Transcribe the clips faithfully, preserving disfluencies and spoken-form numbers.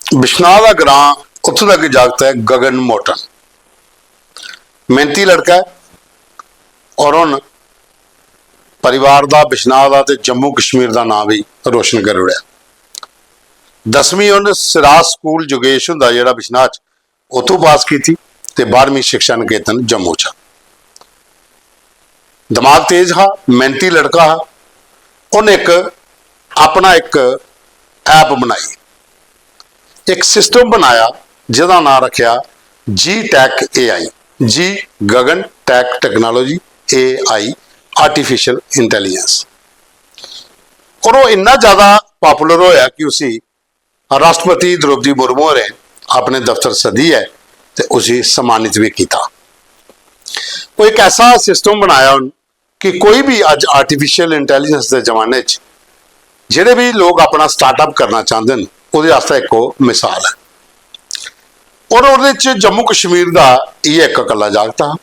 बिश्नाह दा ग्रां, उत्थूं दा गै जागत ऐ गगन मोटन। मेहनती लड़का ऐ और हुन परिवार दा, बिश्नाह दा ते जम्मू कश्मीर दा नांऽ बी रोशन करी ओड़ेआ। दसमीं उन्न सिराज स्कूल जोगेश हुंदा जेह्ड़ा बिश्नाह च, उत्थूं पास कीती ते बारहमीं शिक्षा निकेतन जम्मू च। दमाग तेज हा, मेहनती लड़का हा। उन्न इक अपना इक ऐप बनाई, इक सिस्टम बनाया जेह्दा नांऽ रक्खेआ जी टैक ए आई, जी गगन टैक टैक्नोलॉजी ए आई, आर्टिफिशियल इंटैलीजेंस। और ओह् इन्ना ज्यादा पॉपुलर होया कि उसी राष्ट्रपति द्रौपदी मुर्मू होरें अपने दफ्तर सद्दियै ते उसी सम्मानित बी कीता। ओह् इक ऐसा सिस्टम बनाया उन्न कि कोई बी अज्ज आर्टिफिशियल इंटैलीजेंस दे जमाने च जेह्ड़े बी लोक अपना स्टार्टअप करना चांह्दे न, ओह्दे आस्तै इक ओह् मिसाल ऐ। और ओह्दे च जम्मू कश्मीर दा इ'यै इक कल्ला जागत हा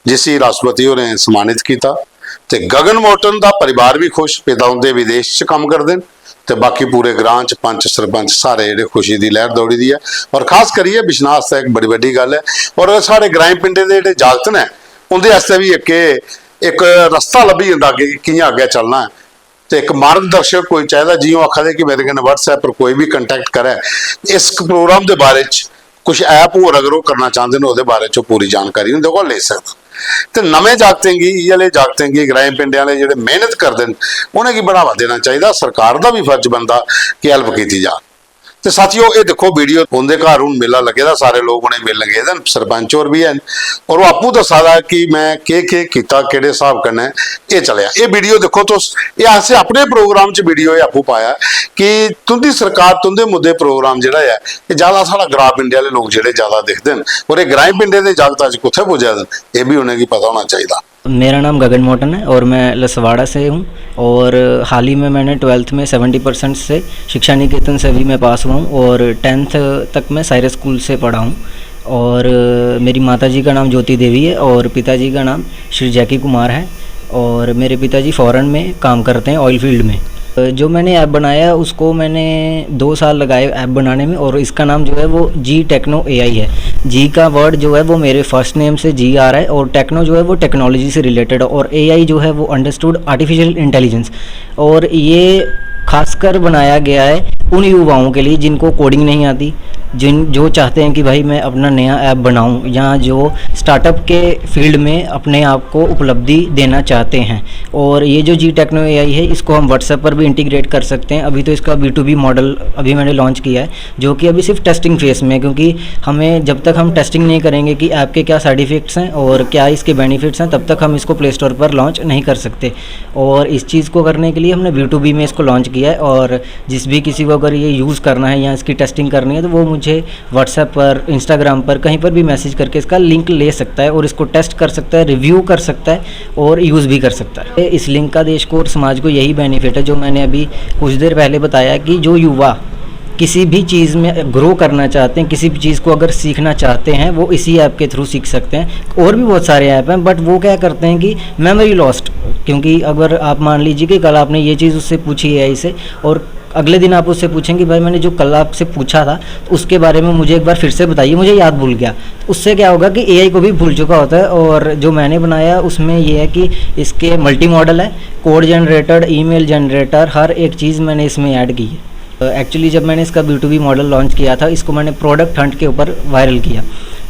जिसी राष्ट्रपति होरें सम्मानित कीता। ते गगन मोटन दा परिवार बी खुश, पिता उं'दे विदेश च कम्म करदे न ते बाकी पूरे ग्रां च पंच, सरपंच सारे जेह्ड़े खुशी दी लैह्र दौड़ी दी ऐ। और खास करियै बिश्नाह आस्तै इक बड़ी बड्डी गल्ल ऐ। और साढ़े ग्राएं पिंडें दे जेह्ड़े जागत न, उं'दे आस्तै बी इक एह्, इक रस्ता लब्भी जंदा कि कि'यां अग्गें चलना ऐ। ते इक मार्गदर्शक कोई चाहिदा, जि'यां ओह् आखा दे कि मेरे कन्नै WhatsApp पर कोई बी contact करै इस प्रोग्राम दे बारे च, कुछ ऐप होर अगर ओह् करना चांह्दे न, ओह्दे बारे च ओह् पूरी जानकारी उं'दे कोला लेई सकदा। ते नमें जागतें गी, इ'यै लेह् जागतें गी, ग्राएं पिंडें आह्ले जेह्ड़े मेह्नत करदे न, उ'नेंगी बढ़ावा देना चाहिदा। सरकार दा बी फर्ज बनदा कि हेल्प कीती जा। ते साथियो, एह् दिक्खो वीडियो, उं'दे घर हून मेला लग्गे दा, सारे लोक उ'नेंगी मिलन गेदे न, सरपंच होर बी हैन, और ओह् आपूं दस्सा दा कि में केह् केह् कीता, केह्ड़े स्हाब कन्नै एह् चलेआ। एह् वीडियो दिक्खो तुस, एह् असें अपने प्रोग्राम च वीडियो एह् आपूं पाया कि तुं'दी सरकार, तुं'दे मुद्दे प्रोग्राम जेह्ड़ा ऐ, एह् ज्यादा साढ़ा ग्रां पिंडे आह्ले लोक जेह्ड़े ज्यादा दिखदे न, और एह् ग्राएं पिंडें दे जागत अज्ज कुत्थै पुज्जे दे न, एह् बी उ'नेंगी पता होना चाहिदा। मेरा नाम गगन मोटन है और मैं लसवाड़ा से हूँ। और हाल ही में मैंने ट्वेल्थ में सेवेंटी परसेंट से शिक्षा निकेतन से भी मैं पास हुआ हूँ और टेंथ तक मैं साइरस स्कूल से पढ़ा हूँ। और मेरी माता जी का नाम ज्योति देवी है और पिताजी का नाम श्री जैकी कुमार है। और मेरे पिताजी फॉरेन में काम करते हैं, ऑयल फील्ड में। जो मैंने ऐप बनाया, उसको मैंने दो साल लगाए ऐप बनाने में, और इसका नाम जो है वो जी टेक्नो एआई है। जी का वर्ड जो है वो मेरे फर्स्ट नेम से जी आ रहा है, और टेक्नो जो है वो टेक्नोलॉजी से रिलेटेड है, और एआई जो है वो अंडरस्टूड आर्टिफिशियल इंटेलिजेंस। और ये खासकर बनाया गया है उन युवाओं के लिए जिनको कोडिंग नहीं आती, जिन, जो चाहते हैं कि भाई मैं अपना नया ऐप बनाऊं, या जो स्टार्टअप के फील्ड में अपने आप को उपलब्धि देना चाहते हैं। और ये जो जी टेक्नो एआई है, इसको हम व्हाट्सएप पर भी इंटीग्रेट कर सकते हैं। अभी तो इसका बी टू बी मॉडल अभी मैंने लॉन्च किया है, जो कि अभी सिर्फ टेस्टिंग फेज में है, क्योंकि हमें, जब तक हम टेस्टिंग नहीं करेंगे कि ऐप के क्या साइड इफेक्ट्स हैं और क्या इसके बेनिफिट्स हैं, तब तक हम इसको प्ले स्टोर पर लॉन्च नहीं कर सकते। और इस चीज़ को करने के लिए हमने बी टू बी में इसको लॉन्च किया है, और जिस भी किसी को अगर ये यूज़ करना है या इसकी टेस्टिंग करनी है, तो वो मुझे व्हाट्सएप पर, इंस्टाग्राम पर, कहीं पर भी मैसेज करके इसका लिंक ले सकता है और इसको टेस्ट कर सकता है, रिव्यू कर सकता है और यूज़ भी कर सकता है। इस लिंक का देश को और समाज को यही बेनिफिट है, जो मैंने अभी कुछ देर पहले बताया, कि जो युवा किसी भी चीज़ में ग्रो करना चाहते हैं, किसी भी चीज़ को अगर सीखना चाहते हैं, वो इसी ऐप के थ्रू सीख सकते हैं। और भी बहुत सारे ऐप हैं, बट वो क्या करते हैं कि मेमोरी लॉस्ट, क्योंकि अगर आप मान लीजिए कि कल आपने ये चीज़ उससे पूछी एआई से, और अगले दिन आप उससे पूछेंगे, भाई, मैंने जो कल आपसे पूछा था, तो उसके बारे में मुझे एक बार फिर से बताइए, मुझे याद भूल गया। तो उससे क्या होगा कि एआई को भी भूल चुका होता है। और जो मैंने बनाया, उसमें ये है कि इसके मल्टी मॉडल है, कोड जनरेटर, ईमेल जनरेटर, हर एक चीज़ मैंने इसमें ऐड की है। एक्चुअली, जब मैंने इसका बी टू बी मॉडल लॉन्च किया था, इसको मैंने प्रोडक्ट हंट के ऊपर वायरल किया।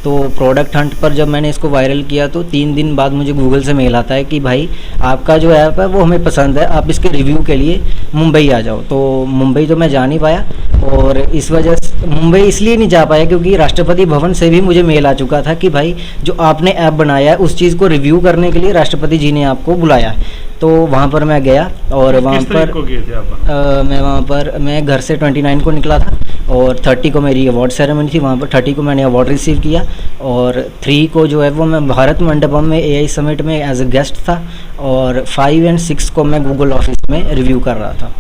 तो प्रोडक्ट हंट पर जब मैंने इसको वायरल किया, तो तीन दिन बाद मुझे गूगल से मेल आता है कि भाई, आपका जो ऐप है, वो हमें पसंद है, आप इसके रिव्यू के लिए मुंबई आ जाओ। तो मुंबई तो मैं जा नहीं पाया, और इस वजह से मुंबई इसलिए नहीं जा पाया, क्योंकि राष्ट्रपति भवन से भी मुझे मेल आ चुका था कि भाई, जो आपने ऐप बनाया है, उस चीज़ को रिव्यू करने के लिए राष्ट्रपति जी ने आपको बुलाया है। तो वहाँ पर मैं गया, और वहाँ पर, अ, मैं वहाँ पर, मैं घर से ट्वेंटी नाइन को निकला था, और थर्टी को मेरी अवार्ड सेरेमनी थी, वहाँ पर थर्टी को मैंने अवार्ड रिसीव किया, और थ्री को जो है वो मैं भारत मंडपम में एआई समिट में एज अ गेस्ट था, और फ़ाइव एंड सिक्स को मैं गूगल ऑफिस में रिव्यू कर रहा था।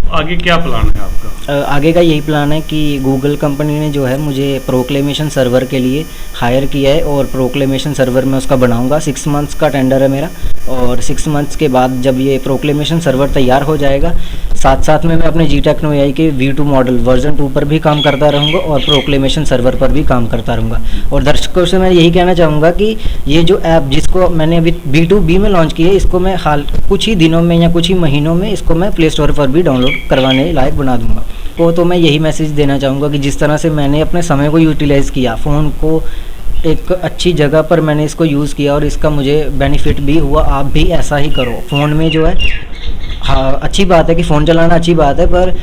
आगे क्या प्लान है आपका? आगे का यही प्लान है कि गूगल कंपनी ने जो है मुझे प्रोक्लेमेशन सर्वर के लिए हायर किया है और प्रोक्लेमेशन सर्वर मैं उसका बनाऊंगा। सिक्स मंथ्स का टेंडर है मेरा और सिक्स मंथ्स के बाद जब ये प्रोक्लेमेशन सर्वर तैयार हो जाएगा, साथ साथ में मैं अपने जी Tecno A I K V two model version two पर भी काम करता रहूँगा और प्रोक्लेमेशन सर्वर पर भी काम करता रहूँगा। और दर्शकों से मैं यही कहना चाहूँगा कि ये जो ऐप जिसको मैंने अभी बी टू बी में लॉन्च की है, इसको मैं हाल कुछ ही दिनों में या कुछ ही महीनों में इसको मैं प्ले स्टोर पर भी डाउनलोड करवाने लायक बना दूंगा। को तो मैं यही मैसेज देना चाहूँगा कि जिस तरह से मैंने अपने समय को यूटिलाइज़ किया, फ़ोन को एक अच्छी जगह पर मैंने इसको यूज़ किया और इसका मुझे बेनिफिट भी हुआ, आप भी ऐसा ही करो। फ़ोन में जो है, हाँ, अच्छी बात है कि फ़ोन चलाना अच्छी बात है, पर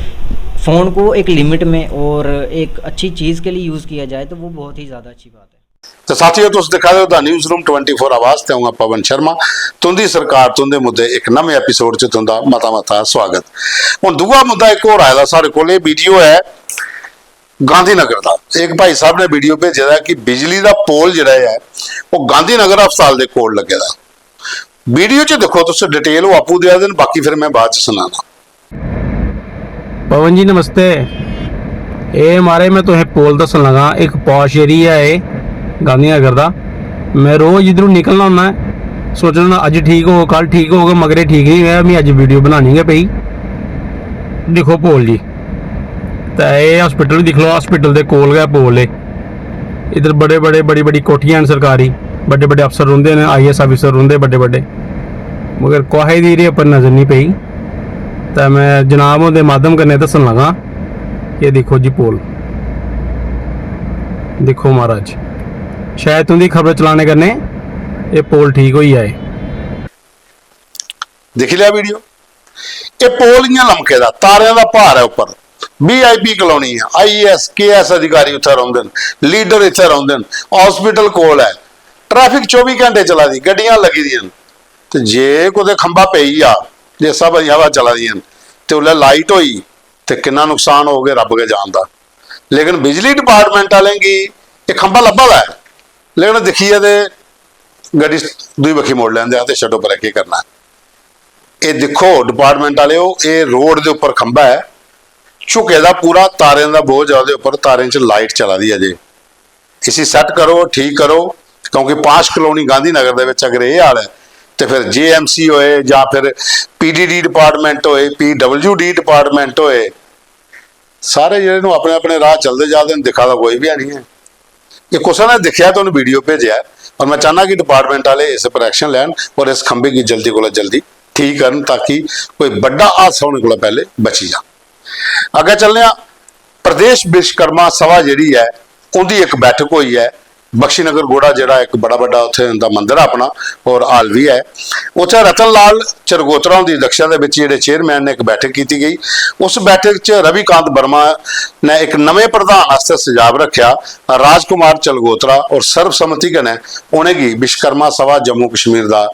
फ़ोन को एक लिमिट में और एक अच्छी चीज़ के लिए यूज़ किया जाए तो वो बहुत ही ज़्यादा अच्छी बात है। तो साथियों, तुस दिक्खा दे ओ the newsroom twenty four आवाज ते अ'ऊं आं पवन शर्मा। तुंदी सरकार, तुंदे मुद्दे इक नमें एपिसोड च तुंदा मता मता स्वागत। हुन दूआ मुद्दा इक होर आए दा साढ़े कोल। एह् वीडियो ऐ गांधीनगर दा। इक भाई साहब ने वीडियो भेजे दा कि बिजली दा पोल जेह्ड़ा ऐ, ओह् गांधीनगर अस्पताल दे कोल लग्गे दा। वीडियो च दिक्खो तुस, डिटेल ओह् आपूं देआ दे न, बाकी फिर में बाद च सनाना। पवन जी नमस्ते। एह् महाराज, में तुसें पोल दस्सन लगा, इक पॉश एरिया ऐ गांधीनगर दा। में रोज इद्धरों निकलना होन्ना ऐ, सोचना होन्ना अज्ज ठीक होग, कल ठीक होग, मगर एह् ठीक निं होआ। मी अज्ज वीडियो बनानी गै पेई। दिक्खो पोल जी, ते एह् हॉस्पिटल बी दिक्खी लैओ, हॉस्पिटल दे कोल गै पोल ऐ। इद्धर बड़े बड़े, बड़ी बड़ी कोठियां न सरकारी, बड्डे बड्डे अफसर रौंह्दे न, आई ए एस अफसर रौंह्दे बड्डे बड्डे, मगर कुसै दी एह्दे उप्पर नज़र निं पेई। ते में जनाब हुंदे माध्यम कन्नै दस्सन लगा, एह् दिक्खो जी पोल, दिक्खो महाराज, शायद तुं'दी खबर चलाने कन्नै एह् पोल ठीक होई जाए। दिक्खी लेआ वीडियो, एह् पोल इ'यां लमके दा, तारें दा भार ऐ उप्पर। वी आई पी कॉलोनी ऐ, आई A S, K A S अधिकारी उत्थै रौंह्दे न, लीडर इत्थै रौंह्दे न, हॉस्पिटल कोल ऐ, ट्रैफिक चौबी घैंटे चला दी, गड्डियां लग्गी दियां न। ते जे कुतै खंभा पेई जा, जिस स्हाबै दियां हवा चला दियां न, ते उसलै लाइट होई ते किन्ना नुकसान होग, एह् रब्ब गै जानदा। लेकिन बिजली डिपार्टमेंट आह्लें गी एह् खंभा लब्भा दा ऐ, लेकिन दिक्खियै ते गड्डी दूई बक्खी मोड़ लैंदे, आखदे छड्डो परें, केह् करना। एह् दिक्खो डिपार्टमेंट आह्लेओ, एह् रोड दे उप्पर खंभा ऐ, झुके दा पूरा, तारें दा बोझ ऐ ओह्दे उप्पर, तारें च लाइट चला दी ऐ अजें। इसी सैट्ट करो, ठीक करो, क्योंकि पाश कॉलोनी गांधीनगर दे बिच अगर एह् हाल ऐ ते फिर जे एम सी होए जां फिर पी डी डी डिपार्टमेंट होए, पी डब्ल्यू डी डिपार्टमेंट होए, सारे जेह्ड़े न ओह् अपने अपने राह चलदे जा दे न, दिक्खा दा कोई बी है निं ऐ। एह् कुसै ने दिक्खेआ ते उ'नें वीडियो भेजेआ ऐ, और में चाह्न्नां कि डिपार्टमेंट आह्ले इस पर एक्शन लैन और इस खंभे गी जल्दी कोला जल्दी ठीक करन, ताकि कोई बड्डा हादसा होने कोला पैह्ले बची जा। अग्गें चलने आं, प्रदेश विश्वकर्मा सभा जेह्ड़ी ऐ, उं'दी इक बैठक होई ऐ। बख्शी नगर गोड़ा जेह्ड़ा इक बड़ा बड्डा उत्थै उं'दा मंदर ऐ अपना, और हाल बी ऐ। उत्थै रतन लाल चरगोत्रा हुंदी अध्यक्षता दे बिच जेह्ड़े चेयरमैन ने इक बैठक कीती गेई। उस बैठक च रविकांत वर्मा ने इक नमें प्रधान आस्तै सुझाव रक्खेआ। राजकुमार चलगोत्रा और सर्वसम्मति कन्नै उ'नेंगी विश्वकर्मा सभा जम्मू कश्मीर दा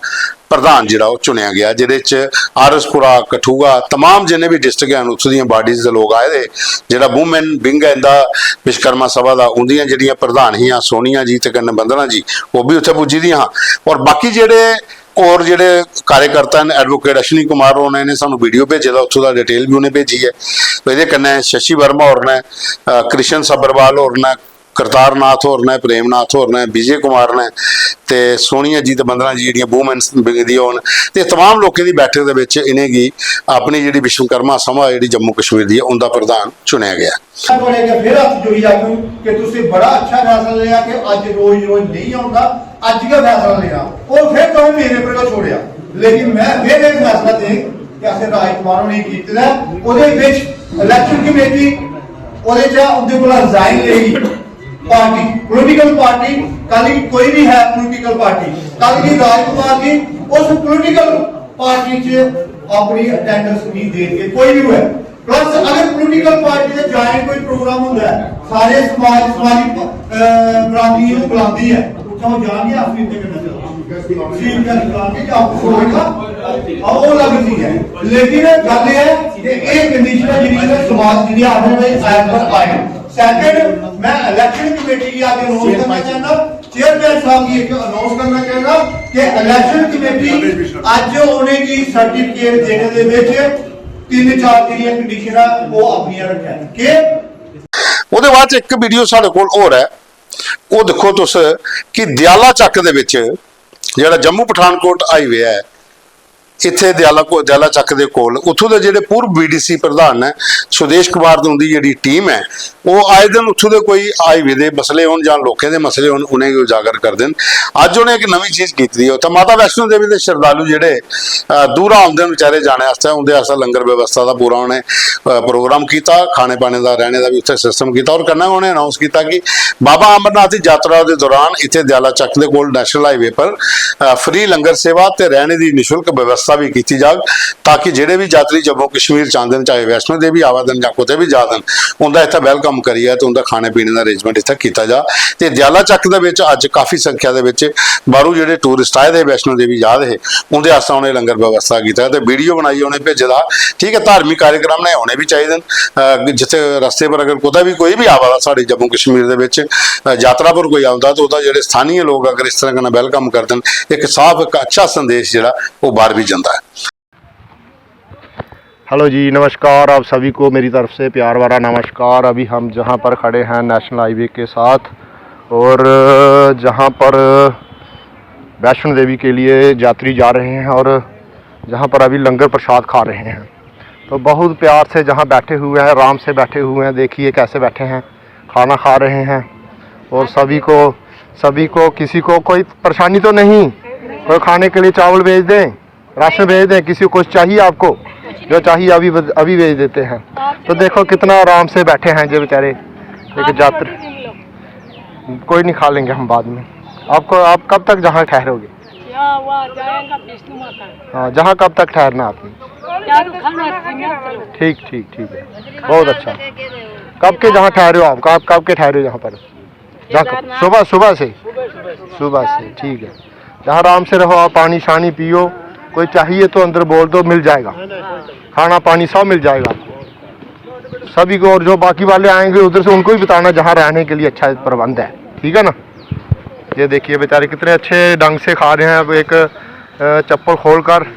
प्रधान जेह्ड़ा ओह् चुनेआ गेआ, जेह्दे च आर एस पुरा, कठुआ, तमाम जिन्ने बी डिस्ट्रिक्ट हैन, उत्थूं दियां बाडीज दे लोक आए दे। जेह्ड़ा वुमेन विंग ऐ इं'दा, विश्वकर्मा सभा दा, उं'दियां जेह्ड़ियां प्रधान हियां सोनिया जी ते कन्नै वंदना जी, ओह् बी उत्थै पुज्जी दियां हां। और बाकी जेह्ड़े होर जेह्ड़े कार्यकर्ता न, एडवोकेट अश्विनी कुमार होर ने, इ'नें सानूं वीडियो भेजे दा, उत्थूं दा डिटेल बी उ'नें भेजी ऐ। एह्दे कन्नै शशि वर्मा होर ने, अ, कृष्ण सब्बरवाल होर ने, करतार नाथ होर ने, प्रेम नाथ होर ने, विजय कुमार ने ते सोनिया जी ते वंदना जी जेह्ड़ियां वुमेन विंग दियां होन, ते तमाम लोकें दी बैठक दे बिच इ'नेंगी अपनी जेह्ड़ी विश्वकर्मा सभा जेह्ड़ी जम्मू कश्मीर दी ऐ, उं'दा प्रधान चुनेआ गेआ। थुआढ़े अग्गें फिर हत्थ जोड़ी आखूं कि तुसें बड़ा अच्छा फैसला लेआ कि अज्ज रोज रोज नेईं औंदा, अज्ज गै फैसला लेआ। और फिर तुसें मेरे पर गै छोड़ेआ, लेकिन मैं फिर एक फैसला दे कि असें राजकुमार होरें कीते दा ऐ। ओह्दे बिच इलेक्शन कमेटी, ओह्दे च उं'दे कोला रिजाइन लेई पार्टी, पॉलिटिकल पार्टी, कल गी कोई भी है पॉलिटिकल पार्टी, कल गी राजकुमार जी उस पॉलिटिकल पार्टी च अपनी अटेंडेंस नहीं देंगे, कोई भी है। प्लस अगर पॉलिटिकल पार्टी दे ज्वाइन कोई प्रोग्राम होंदा है, सारे समाज, समाजिक, अ, बरादरी गी बुलांदी है, उत्थै ओह् जान गै अस इंदे कन्नै चलना। सीट गै बुलांदी जां कुछ होर होगा, ओह् अलग चीज है। लेकिन गल्ल एह् है कि एह् कंडीशनां जेह्ड़ियां ने समाज दी आखदे भाई, as per आए। सैकंड, मैं इलेक्शन कमेटी गी अज्ज अनाउंस करना चाहना, चेयरमैन साहब गी इक अनाउंस करना चाहना कि इलेक्शन कमेटी अज्ज उ'नेंगी सर्टिफिकेट देने दे बिच तिन्न चार जेह्ड़ियां कंडीशनां ओह् अपनियां रक्खै। केह्? ओह्दे बाद च इक वीडियो साढ़े कोल होर ऐ, ओह् दिक्खो तुस कि दयाला चक्क दे बिच जेह्ड़ा जम्मू पठानकोट हाईवे ऐ, इत्थै दयाला को-, दयाला चक्क दे कोल उत्थूं दे जेह्ड़े पूर्व बीडीसी प्रधान न सुदेश कुमार ते उं'दी जेह्ड़ी टीम ऐ, ओह् आए दिन उत्थूं दे कोई हाईवे दे मसले होन जां लोकें दे मसले होन, उ'नेंगी उजागर करदे न। अज्ज उ'नें इक नमीं चीज कीती दी ऐ, उत्थै माता वैष्णो देवी दे शरधालु जेह्ड़े, अ, दूरा औंदे न बेचारे जाने आस्तै, उं'दे आस्तै लंगर व्यवस्था दा पूरा उ'नें, अ, प्रोग्राम कीता, खाने पाने दा, रैह्ने दा बी उत्थै सिस्टम कीता और कन्नै उ'नें अनाउंस कीता कि बाबा अमरनाथ दी यात्रा दे दौरान इत्थै दयाला चक्क दे कोल नेशनल हाईवे पर, अ, फ्री लंगर सेवा ते रैह्ने दी निशुल्क व्यवस्था बी कीती जाग, ताकि जेह्ड़े बी यात्री जम्मू कश्मीर च आंदे न, चाहे वैष्णो देवी आवा दे न जां कुतै बी जा दे न, उं'दा इत्थै वैलकम करियै ते उं'दा खाने पीने दा अरेंजमेंट इत्थै कीता जा। ते दयाला चक्क दे बिच अज्ज काफी संख्या दे बिच बाह्रू जेह्ड़े टूरिस्ट आए दे हे, वैष्णो देवी जा दे हे, उं'दे आस्तै उ'नें लंगर व्यवस्था कीता ते वीडियो बनाइयै उ'नें भेजे दा हा। ठीक ऐ, धार्मिक कार्यक्रम ने होने बी चाहिदे न। अ, जित्थै रस्ते पर अगर कुतै बी कोई बी आवा दा साढ़े जम्मू कश्मीर दे बिच, अ, यात्रा पर कोई औंदा, ते ओह्दा जेह्ड़े स्थानीय लोक अगर इस तरह कन्नै वैलकम करदे न, इक साफ, इक अच्छा संदेश जेह्ड़ा ओह् बाह्र बी जंदा ऐ। हेलो जी, नमस्कार। आप सभी को मेरी तरफ से प्यार भरा नमस्कार। अभी हम जहाँ पर खड़े हैं नेशनल हाईवे के साथ, और जहाँ पर वैष्णो देवी के लिए यात्री जा रहे हैं और जहाँ पर अभी लंगर प्रसाद खा रहे हैं, तो बहुत प्यार से जहाँ बैठे हुए हैं, आराम से बैठे हुए हैं। देखिए कैसे बैठे हैं, खाना खा रहे हैं। और सभी को, सभी को, किसी को कोई परेशानी तो नहीं? कोई खाने के लिए चावल भेज दें, राशन भेज दें, किसी को कुछ चाहिए आपको? जो चाहिए अभी बत-, अभी भेज देते हैं। तो देखो कितना आराम से बैठे हैं जो बेचारे, एक यात्री। कोई नहीं, खा लेंगे हम बाद में। आपको, आप कब तक जहाँ ठहरोगे? या वहाँ जाएगा विष्णु माता। हाँ, जहाँ कब तक ठहरना आपने? क्या तो खाना है, चलो। ठीक, ठीक, ठीक है, बहुत अच्छा। कब के जहाँ ठहरे हो आप, कब, कब के ठहरे हो यहाँ पर? जहाँ क-, सुबह, सुबह से? सुबह से, ठीक है। जहाँ आराम से रहो आप, पानी शानी पियो, कोई चाहिए तो अंदर बोल दो, मिल जाएगा। खाना पानी सब मिल जाएगा आपको, सभी को। और जो बाकी वाले आएंगे उधर से, उनको भी बताना जहाँ रहने के लिए अच्छा प्रबंध है, ठीक है ना। ये देखिए बेचारे कितने अच्छे ढंग से खा रहे हैं। अब एक, अ, चप्पल खोल कर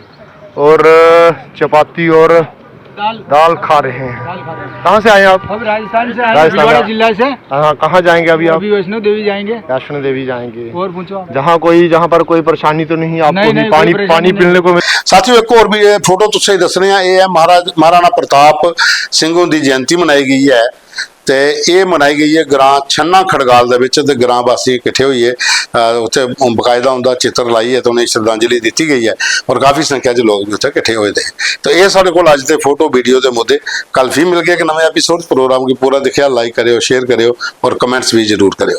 और, अ, चपाती और दाल। दाल खा रहे हैं। दाल खा रहे हैं। कहाँ से आए आप? हम राजस्थान से आए हैं, राजस्थान भिलवाड़ा से। जिला से। हाँ, कहाँ जाएंगे अभी आप? अभी वैष्णो देवी जाएंगे। वैष्णो देवी जाएंगे। और पूछो आप। जहाँ कोई, जहाँ पर कोई परेशानी तो नहीं आपको नहीं, भी? नहीं, कोई पानी, परेशानी पानी नहीं। पीने को मिल-, साथियों, एक होर बी एह् फोटो तुसें दस्सने आं। एह् ऐ महाराज, महाराणा प्रताप सिंह हुंदी जयंती मनाई गेई ऐ ते एह् मनाई गेई ऐ ग्रां छन्ना खड़गाल दे बिच ते ग्रां वासी किट्ठे होइयै, अ, उत्थै बकायदा उं'दा चित्र लाइयै ते उ'नेंगी श्रद्धांजलि दित्ती गेई ऐ और काफी संख्या च लोक बी उत्थै किट्ठे होए दे हे। ते एह् साढ़े कोल अज्ज दे फोटो वीडियो दे मुद्दे। कल फ्ही मिलगे इक नमें एपिसोड। प्रोग्राम गी पूरा दिक्खेआ, लाइक करेओ, शेयर करेओ और कमेंट्स बी जरूर करेओ।